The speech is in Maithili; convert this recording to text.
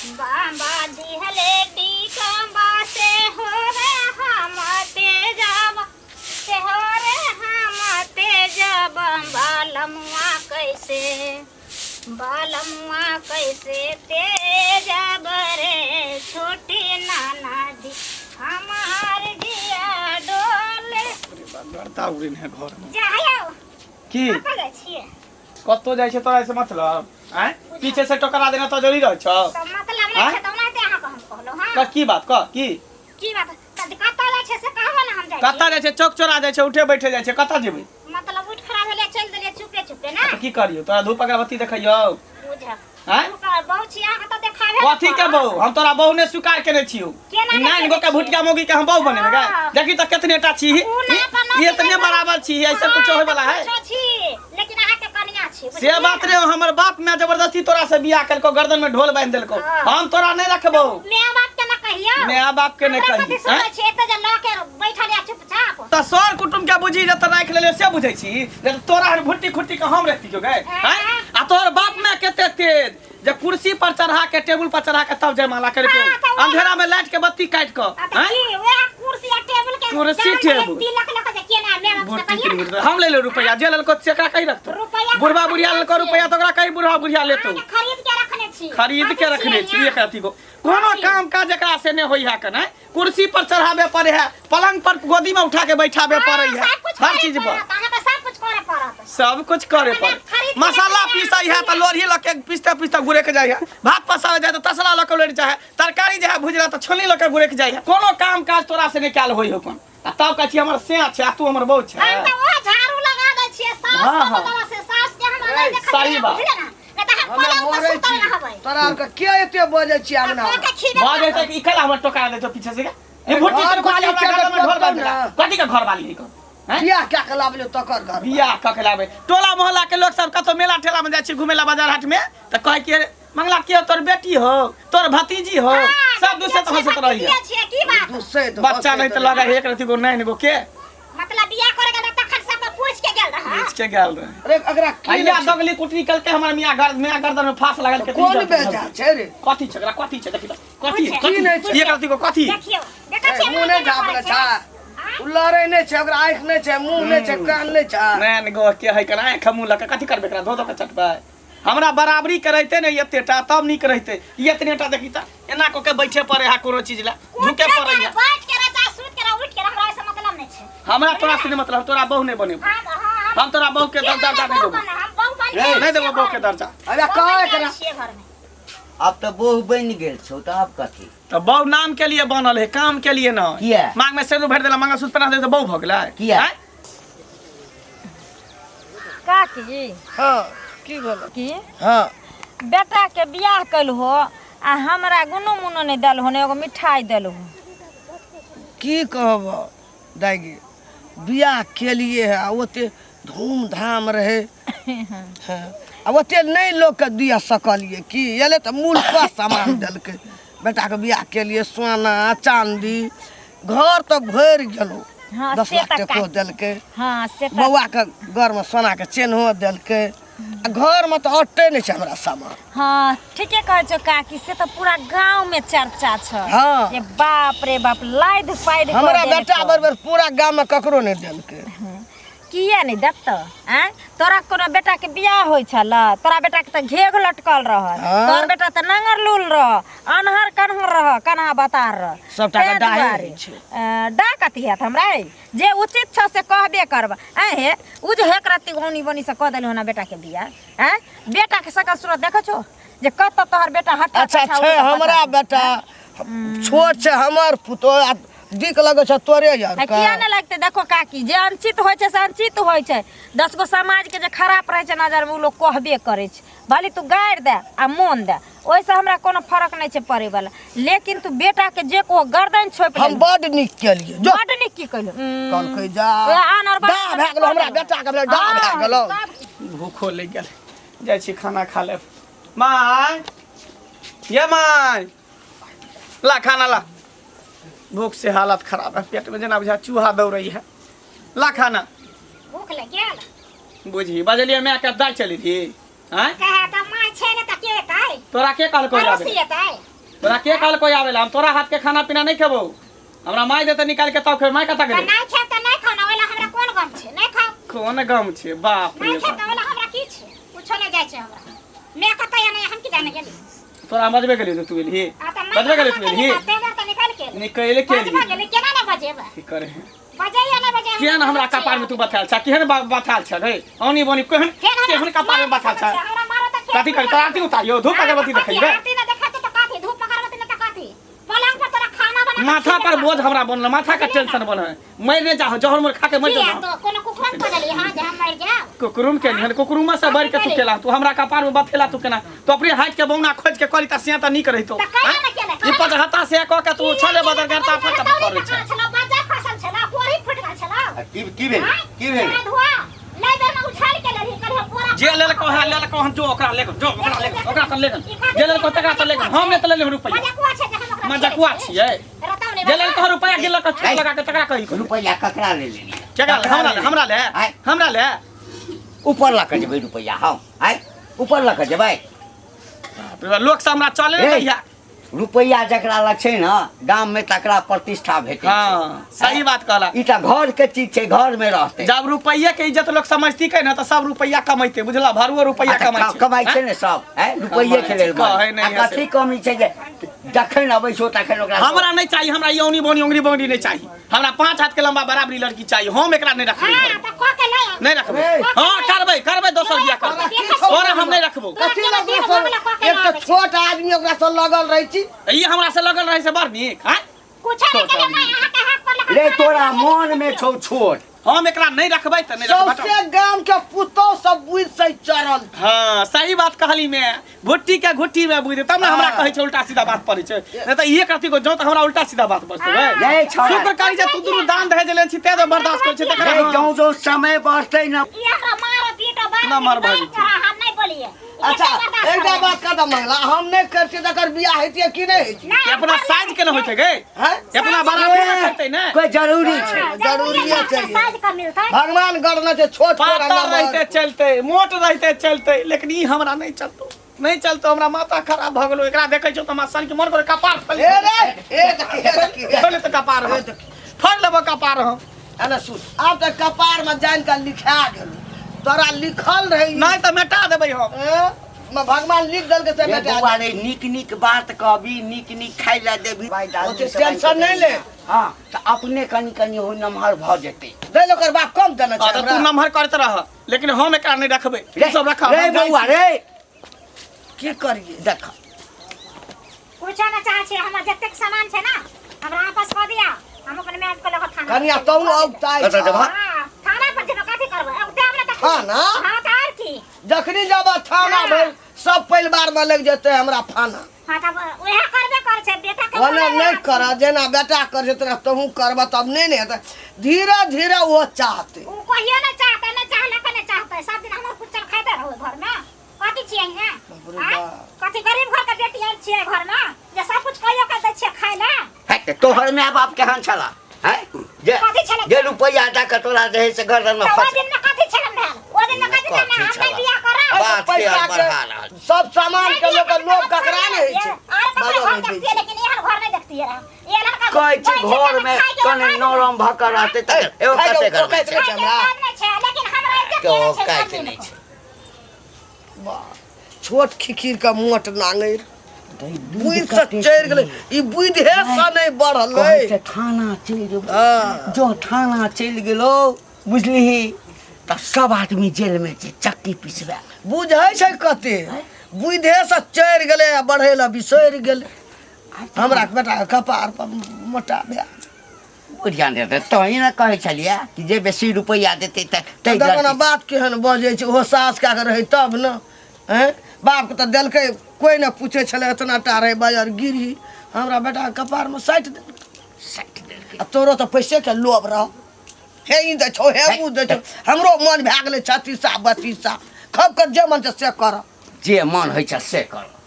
बाबा दिहले टीकबा से हो रे हम तेजब से हो रे हम तेजब बालमुआ कैसे बालमुआ कैसे तेजब रे छोटी नाना जी हमार जिया डोले। गर्दा उड़िन है घर में। जायो। की? कतऽ जाइ छियै? कतौ जाइ छै तोरा से मतलब आँय? पीछे से टकरा देना तो जरूरी रहै छौ। तऽ मतलब नहि आँय? छै तऽ ओनाहिते अहाँके हम कहलहुँ हँ। कह की बात, कह की? की बात तऽ कतऽ जाइ छै से कहबो ने, हम जाइ कतऽ जाइ छै? चौक चौरा जाइ छै, उठे बैठे जाइ छै, कतऽ जेबै? मतलब उठि खड़ा भेलियै, चलि देलियै चुपे चुपे ने। तऽ की करियौ? तोरा धूप अगरबत्ती देखैयौ? बुझ आँय? बहु छी अहाँके तऽ देखाबे ने कथी के पड़त। बहु? हम तोरा बहु ने स्वीकार केने छियौ। केना नहि नाइन केने गो के छियै? भुटिया मौगी के हम बहु बनेबै गै? हाँ। देखी तऽ केतने टा छी। उ ना अपन ई एतने बराबर छी, ऐसे कुछो होय वाला है? कुछो छी, लेकिन अहाँके कनिया छी। से बुझलियै बात ने? रे, हमर बाप माय जबरदस्ती तोरा से बियाह केलको, गर्दन में ढोल बांधि देलको। हाँ। हम तोरा नहीं रखबौ। माय बाप के ना कहियौ। माय बाप के नहीं हमरा कही। कथी सुनै आँय? छी एते जे लऽ के बैठल या चुपचाप? तऽ सर कुटुम के बुझी जे तऽ राखि लेलियो से बुझै छी जे तोरा हन भुट्टी खुट्टी के हम रखतियो गै? आँय? आँय? आ तोहर बाप माय कते तेज जे कुर्सी पर चढ़ा के, टेबुल पर चढ़ा के तब जयमाला करितो। हाँ, तऽ वएह- अंधेरा में लाइट के बत्ती काटि कऽ। आ तऽ आँय? की वएह कुर्सी आ टेबुल के कुर्सी, जान गेलै, टेबुल। तिलक लऽ के जे केना माय बाप से भुट्टी कहियौ ने। के हम ले ले रुपया जे लेलको सेकरा कहीं रखतो। रुपैआ बुढ़वा बुढ़िया लेलको रुपया तऽ ओकरा कहीं बुढ़वा बुढ़िया लेतो। अहाँके खरीद के रखने छी। खरीद के कथी रखने छियै छी। यहाँ? एक अथी को कोनो कथी? काम काज एकरा से नहि होइ है के नहि कुर्सी पर चढ़ाबे पड़े है, पलंग पर गोदी में उठा के बैठाबे हाँ, पड़े है, सब कुछ हर करे चीज पर। पड़त, अहाँके सब कुछ करे पड़त। सब कुछ करे अपने पड़े। खरीद के मसाला रखने पीसै है तऽ लोढ़ी लऽ के पीसते पीसते गुड़ैक जाइ है, भात पसाबै जाइ तऽ तसला लऽ के लोढ़ि जाइ है, तरकारी जे है भुजला तऽ छोलनी लऽ के गुड़ैक जाइ है। कोनो काम काज तोरा से नहि कयल होइ हो कोन, आ तब कहै छी हमर सैया छै आ तू हमर बहू छै। हम तऽ ओ झाड़ू लगा दै छियै सास हाँ, के हाँ। बदला से सास के हमरा नहि देखलियै, सही बात। बुझलियै ने? नहि तऽ हम हमे पलंग पर मरै सुतल छी। रहबै। तोरा आरके के एते बजै छी अंगना? आ के खीरे बाजै तऽ ई कैला हमर टोका दै छौ पीछे से गे? ई भुट्टी घर तर वाली हमरा छै घर में ढोल तऽ बांधि देला। ने। कथी के घर वाली है कौन? हैं? बियाह कए के लाबलियौ तकर घर। बियाह कऽ के लाबै। टोला मोहल्ला के लोक सब कतौ मेला ठेला में जाइ छी घुमे ला बाजार हाट में तऽ कहै कि अरे मंगला के हो, तोर बेटी हो, तोर भतीजी हो, हाँ, सब दूसरे तऽ हंसैत रहैया। भतीजिये छियै, की बात? दुसैत बच्चा हंसैत नहीं तऽ लगा एक रति गो नैन गो के। मतलब बियाह करे गेल तखन सबके पूछ के गेल रहा। पूछ के गेल रहे। अरे एकरा की अइया नहि छै? दगली कुटनी कलके हमर मियाँ घर मियाँ गर्दन में फांस लागल के। कोन बेजा छै रे? कथी छै एकरा? कथी छै? देखी तऽ कथी पूछे। कथी की नहि छै? एक रति गो कथी? देखियौ, देखै ए, छियै मुँह नहि केना झाँपले करै छै। छै? ओ लड़ै नहि छै, ओकरा आँखि नहि छै, मुँह नहि छै, कान नहि छै। नैन गो के है कना आँख मुँह लऽ के कथी करबै? एकरा धो धो के चटबै। हमरा बराबरी के रहिते ने एते टा तब नीक रहिते। ई एतने टा देखी तऽ एना कऽ के बैठे पड़े है, कोनो चीज ला झुके पड़े है। बैठ के रह चाहे सुत के रह, उठ के रह, हमरा ऐसे मतलब नहीं छै। हमरा तोरा से नहीं मतलब, हम तोरा बहू नहीं बनेबो। हाँ, हाँ, हम तोरा बहू के केना दर्जा नहि नहीं बहू देबो। बने? हम बहू बनि रे, के नहीं देबो बहू के छियै दर्जा। अरे घरमे। कहाँ बहू बनि के एकरा छियै घरमे। आब तऽ बहु बनि गेल छौ तऽ आब कथी? तऽ बहू नाम के लिए बनल है, काम के लिए न। किया? मांग में सिंदूर भरि देला, मंगलसूत्र पहना देला तऽ बहू भऽ गेलै? किया? आँय? काकी। हाँ, की भेलो? की? हाँ। बेटा के बियाह कैल हो आ हमरा गुनो मुनो नहीं देल हो, ने एगो मिठाई देल हो। की कहब दाइगी, बियाह केलिए है आ ओते धूमधाम रहे। हाँ, आ ओते नहि लोकके दिअ सकलिए। की एलै तऽ मूल पर सामान देलकै। बेटाके बियाह केलिए, सोना चाँदी घर तऽ भरि गेलौ। हाँ, 10 से लाख तऽ टको देलकै। हाँ, से तऽ बौआके घरमे सोनाके चेन्हो देलकै आ घरमे तऽ अटै नहि छै हमरा सामान। हाँ, ठीके कहै छौ काकी, से तऽ पूरा गाँव में चर्चा छ। हाँ। जे बाप रे बाप लादि पादि कऽ हमरा देलकौ। बेटा बरबर पूरा गाममे ककरो नहि देलकै। किया नहि देतौ? आँय, तोरा कोनो बेटा के बियाह होइ छल? तोरा बेटा के तऽ घेघ लटकल रहल। हाँ। तोहर बेटा तऽ नांगर लूल रह, अनहर कन्हर रह, कन्हा बतार रह। सबटा के तें डाहे दुआरे। होइ छै। डाह कथी हैत हमरा? ए? जे उचित छ से कहबे करब। आँय हे, उ जे हेक रत्ती औनी बनी से कऽ देलहो ना बेटा के बियाह। आँय, बेटा के सकल सूरत देखै छौ जे कतऽ तोहर बेटा हट्टा अच्छा कट्ठा छै उठऽ हमरा पता। बेटा छोट छै, हमर पुतोह आ दिक लगै छै तोरे यार। आ किया नहि लगतै? देखो काकी, जे अनुचित होइ छै से अनुचित होइ छै। 10 गो समाजके जे खराब रहै छै नजरमे, ओ लोक कहबे करै छै। भले तू गारि दे आ मोन दे, ओहिसँ हमरा कोनो फरक नहि छै पड़ैवला, लेकिन तू बेटाके जे कहो गर्दन छोपि हम लेलही। बड नीक केलियै जो। बड नीक की कहिलू? कहलकै जा ओएह आन और डाह भए गेलौ, हमरा बेटा के भेलै डाह भए गेलौ। भूखो लागि गेल, जाइ छी खाना खा लेब। माय ये माय, ला खाना ला, भूख से हालत खराब है, पेट में जेना बुझा चूहा दौड़ै है, ला खाना। भूख लागि गेल। बुझी बजलियै माय के दाइ चली रही। आँय? कहे तऽ माय छै ने तऽ के एतै? एतै तोरा के कहलको आवे पड़ोसी एतै तोरा के कहलको आवे ला? हम तोरा हाथ के खाना पीना नहीं खेबो। हमरा माय देते निकाल के तब खेबै। माय कतऽ तऽ गेलै? नहि खायब तऽ नहि खाउ ने, ओहि लए हमरा कोन गम छै? नहि खाउ। कोन गम छै? बाप रे नहि खायब बाप। तऽ ओहि लए हमरा की छै? कुछो नहि जाइ छै हमरा। मैं कतऽ या नहि, हम की जाने गेली? तोरा हम बजबे गेलियो तऽ तू एलही? आ तऽ बजबे गेलियो तू एलही? तेवर तऽ निकालि के निकलि के बजबा एलही। गेली, केना ने बजेबै? की करे? बजैया नहि बजैया? केहन हमरा कपार में तू बथायल छ? केहन बथायल छ रे? औनी बोनी केहन केहन कपार में बथायल छ? हमरा मारो तऽ कथी करी? तोरा आरती उतारियो, धूप अगरबत्ती देखैबे? आरती ने देखाते तऽ कथी? धूप अगरबत्ती ने तऽ कथी? पलंग पर तोरा खाना बना के माथा पर खिलेबै। बोझ हमरा बनल, माथा के टेंशन बनल। मर नहि जाहो, जहर मोर खा के मर किया जाओ। तो कोनो कुकुरम खोजली हां जे हम मर जाब? कुकुरुम के निहन कुकुरुमा से बढ़ के तू केला, तू हमरा कपार में बथेला। तू केना तू अपने हाथ के बौना खोज के करी त सिया त नीक रहितो। तऽ कहिया ने केले? ई पचहत्ता से क के तू छले बदल करता फट करै छै। छला बाजा खसल छला, कोरी फुट गेल छला। आ की की भेल? की भेल? धुआ नै बेर में उछाल के लेली कल्हे बोरा। जे लेलको है लेलको, हम जो ओकरा लेगो, जो ओकरा लेगो, ओकरा त लेगो। जे लेलको तकरा त लेगो, हम नै त लेले रुपैया। मजकुआ छै जे हम ओकरा मजकुआ छियै। रताउ नै। जे लेलको रुपैया गिनलक छूट लगा के तकरा कही। रुपैआ ककरा ले लेलियै? केकरा ले? हमरा ले, हमरा ले। आँय? हमरा ले। ऊपर लऽ कऽ जेबै रुपैआ हम? आँय, ऊपर लऽ कऽ जेबै? बाप रे बाप, लोक सब हमरा चले ए। नै दैया। रुपैआ जकरा लग छै ने गाम में तकरा प्रतिष्ठा भेटै छै। हाँ, सही बात कहला। ई तऽ घर के चीज छै, घर में रहतै। जब रुपैया के इज्जत लोग समझती के ना, तऽ सब रुपैया कमैते, बुझला? भरुओ रुपैया आ तऽ कमाइ छै। कमाइ छै ने सब, हैं? रुपैये के लेल। कहै नहि आ है से। कथी कमी छै जे जखन अबै छौ तखन ओकरा हमरा नहि चाहिए, हमरा यौनी बोनी उंगरी बोनी नहीं चाहिए। हमरा 5 हाथ के लंबा बराबरी लड़की चाहिए। हम एकरा नहीं रखबै। हां तऽ कह के ले आउ। नहीं रखबै। ए। हाँ, करबै करबै, दोसर बियाह करबै। तोरा हम नहीं रखबो। कथी लग एक तऽ छोट आदमी ओकरा से लगल रहै छी। ई हमरा से लगल रहे से बड़ नीक। हाँ, कुछो नहि केले माय, अहाँ के हाथ पर लगा रे तोरा मन में छौ छोट। हम एकरा नहीं रखबै तऽ नहीं रखबै। सौंसे गाम के पुतोह सब बुझि से चढ़ल। हाँ, सही बात कहली। में भुट्टी के घुट्टी में बुझ तब ने हमरा कहै छै उल्टा सीधा बात पड़ै छै। नहीं तऽ एक रति को जो तऽ हमरा उल्टा सीधा बात बजतै। रे छौड़ा। शुक्र करी जे तू दुनू दान दहेज लेने छी ते तो बर्दाश्त करै छै तकरा। रे जौं जौं समय बढ़तै ने ई हमरा मारो पीटो बार ना मार भागी। हम नहीं बोलिए। अच्छा, एकटा बात कह दऽ मंगला, हम नहि करतियै तकर बियाह हेतियै कि नहि हेतियै? अपना साइज के न होइते गे। हैं? अपना बराबर न करतै ने। कोई जरूरी छै? जरूरिये छै। साइज का मिलतै। भगवान गढ़ने छै छोट छोट पातर नमहर। रहते चलते, मोट रहते चलते, लेकिन ई हमरा नहीं चलतो, नहीं चलतो। हमरा माथा खराब भऽ गेलो। एकरा देखै छौ तऽ हमरा सन के मन करे कपार फैल। ए रे, ए देखी, ए देखी, ए। फैल तऽ कपार हम फड़ लेबो कपार हम। एने सुन, आब तऽ कपार में जानि कऽ लिखा गेल, तोरा लिखल रहै। नहीं तऽ मेटा देबै हम। ए, म भगवान लिख देलकै से रे मेटा बौआ रे, नीक नीक बात कहबी, नीक नीक खाइ लए देबी। ओते टेंशन नहि ले। हँ तऽ अपने कनि कनि हो नमहर भऽ जेतै। दै ले, ओकर बाप कम देने छै हाँ, तऽ तू हमरा। नमहर करैत रह, लेकिन हम एकरा नहीं रखबै। रे तू सब रख। रे बौआ रे। की करियै? देख। कुछो न चाहै छी। हमर जतेक सामान छै ना, हमरा आपस कऽ दिया, हम अपन माय के लऽ कऽ थाना। कनिया तू औगताइ कतऽ जेबह? हाँ, थाना पर जेबै, कथी करबै? औगते हमरा तऽ थाना? हाँ तऽ आर की? जखनी जब थाना भेल सब परिवार में लग जेतै हमरा फाना। हाँ तब उएह करबे करै छै बेटा के। ओना नहि कर, जेना बेटा कर छै तेना तहूँ करबह तब नहि ने हेतै। धीरे धीरे ओ चाहतै। ओ कहियो नहि चाहतै, नहि चाहलक, नहि चाहतै। सब दिन हमर कुचल खाइते रहू घरमे। कथी छियै यहाँ? बाप रे आँय? बाप। कथी गरीब घर के बेटी आयल छियै घरमे जे सब कुछ कहियो के दै छियै खाय लए? है, तोहर माय बाप केहन छला है जे कथी छलै? जे रुपैआ दऽ कऽ तोरा जे है से गर्दन में तऽ ओहि फंस दिनमे कथी छलै भेल? ओहि दिनमे कथी कथी छलै? हम नहि छलै? बियाह करब। बात के पैसा आर के बढ़ा रहल। सब सामान के लोक लोभ ककरा नहि होइ छै? आर ककरो बाजऽ घर नहि दै देखतियै, छै। लेकिन एहन घर नहि देखतियै रहए। एहन लड़का कहै छै कहै घर जे में खाय के कने औकात नरम भऽ कऽ रहतै तऽ एगो खाय के कते औकात करबै नहि छै? छै हमरा। खाय के औकात नहि छै, लेकिन हमरा इज्जत के देने छै औकात सब दिन नहि को। छै। वाह, छोट खिखीर के मोट नांगरि बुद्धि से चढ़ि गेलै। ई बुद्धि से नहि बढ़लै। कहै छै थाना चलि जेबौ। हाँ। जो थाना चलि गेलौ बुझलिही तऽ सब आदमी जेलमे छै चक्की पिसबै। बुझै छै कते बुद्धे से चढ़ि गेलै आ बढ़ै लए बिसरि गेलै। हमरा बेटा के कपार पर मोटा भए बुढ़िया देतै तही ने कहै छलियै कि जे बेसी रुपैआ देतै तऽ ताहि देखो ने लड़की बात केहन बजै छै। ओहो सास कए कऽ रहै तब ने। आँय, बापके तऽ देलकै, कोइ नहि पूछै छलै, एतना टा रहै बाजार गिरही, हमरा बेटाके कपारमे साटि देलकै। साटि देलकै। आ तोरो तऽ पैसेके लोभ रह। हे ई दै छौ, हे उ दै छौ। हमरो मन भए गेलै छत्तीसा बत्तीसा खब कर, जे मन छै से कर। जे मन होइ छै से कर।